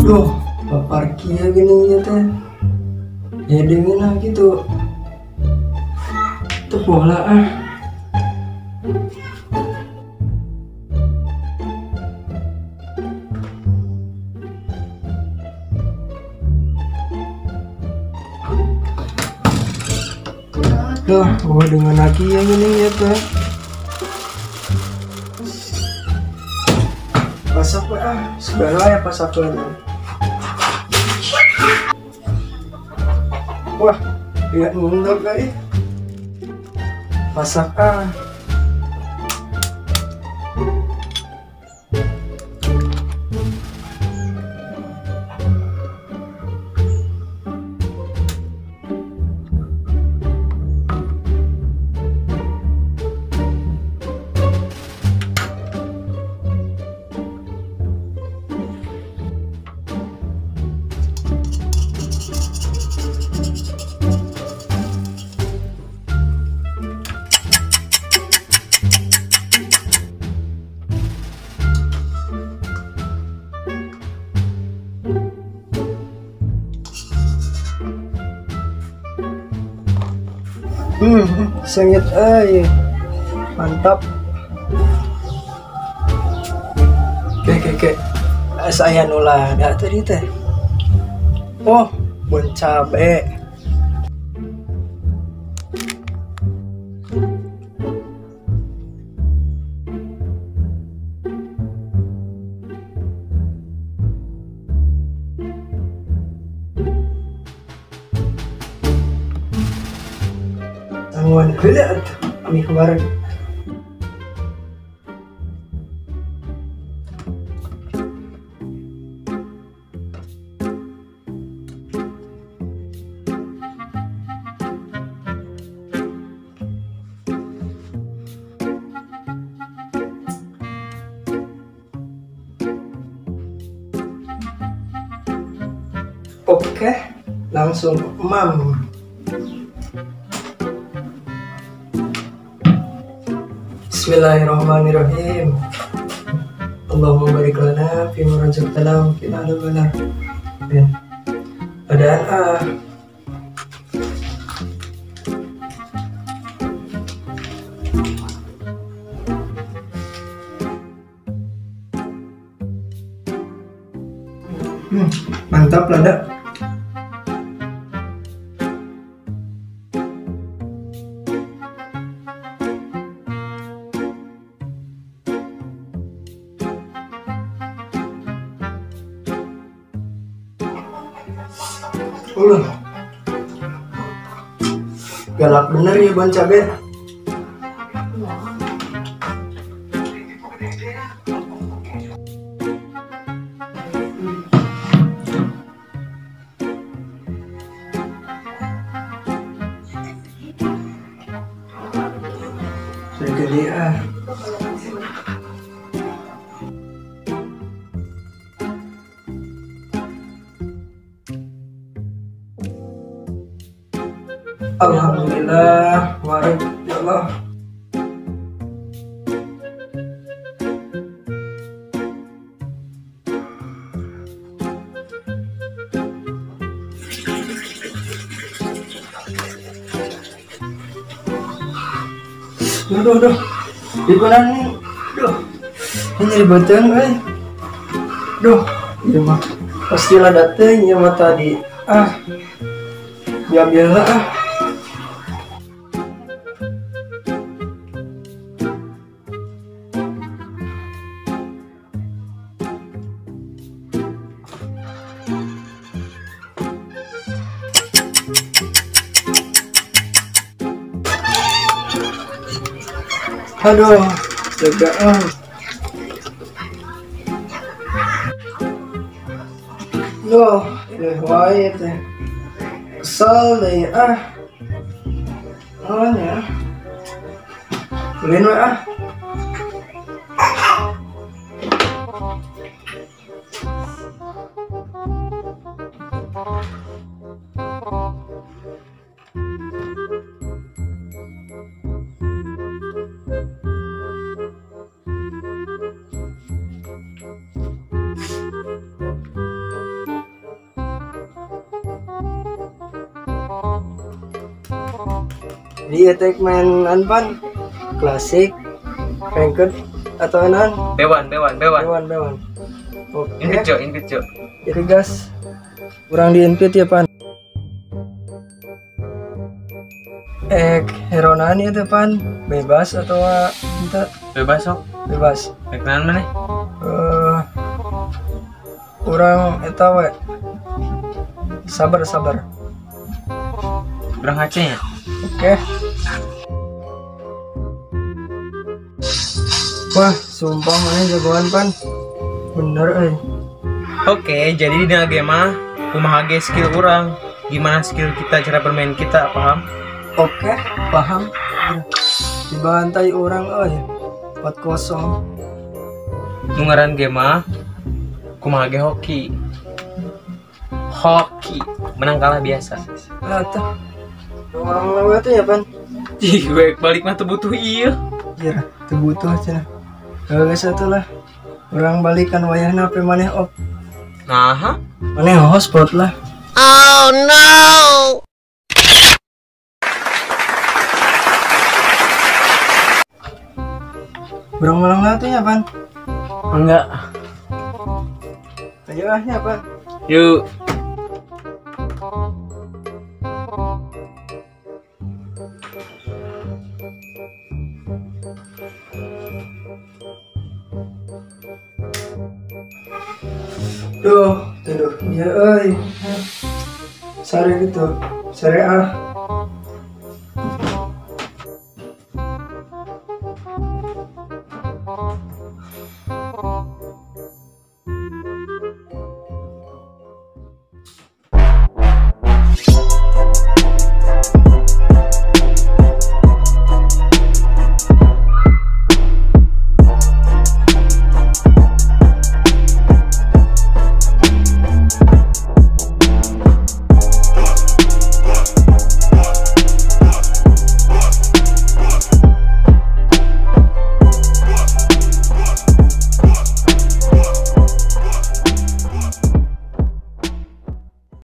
Duh, papar kieu geuning ieu teh. Ya dingin gitu. Tuh bola ah. Duh, gua dengan lagi yang ini ya teh. Pasak ah, segala ya pasak lagi. Wah, lihat nunduk guys. Pasak ah. Sengit euy. Mantap. Oke. Saya nula ada tadi teh. Oh, bon cabe. Sanguan heula atuh ami kemarin. Oke, langsung mam. Bismillahirrahmanirrahim. Allahumma barik lana fi ma razaqtana wa qina adzabannar. Amin. Adaan ah. Mantap lada. Galak bener ya bon cabe. Segede ah. Alhamdulillah, wareg ya Allah. Aduh, di mana nih? Duh, ini nyeri beuteung euy. Duh, ieu mah pastilah dateng ieu mah tadi. Ah, diambil lah ah. Aduh, lega ah. Duh, ini wae teh. Kesel deh ah. Oh ya. Ulin we ah. Jadi ya teh main anpan klasik, ranked atau enan? Bewan. Bewan. Oke. Invite jo. Jadi gas. Kurang di invite ya pan. Hero nani itu pan? Bebas atau entah? Bebas sok. Bebas. Rek naon maneh? Urang eta we. Sabar. Urang HC nya. Oke. Wah, sumpah mana jagoan pan. Bener euy. Oke, jadi di game mah kumaha ge skill urang. Gimana skill kita, cara bermain kita, paham? Oke, paham. Dibantai orang euy. 4-0. Nu ngaran game mah kumaha ge hoki. Hoki, menang kalah biasa. Ah, tuh. Orang lewat ya, Pan. Ih, gue balik mah teu butuh ieu. Iya, teu butuh cenah. Geus atuh lah. Urang balikan wayahna pe maneh op. Nah, maneh hotspot lah. Oh no. Urang malang lah tuh ya, Pan? Enggak. Ayo ah, ya, Pan. Yuk. Duh, ya euy. Sare gitu. Sare ah.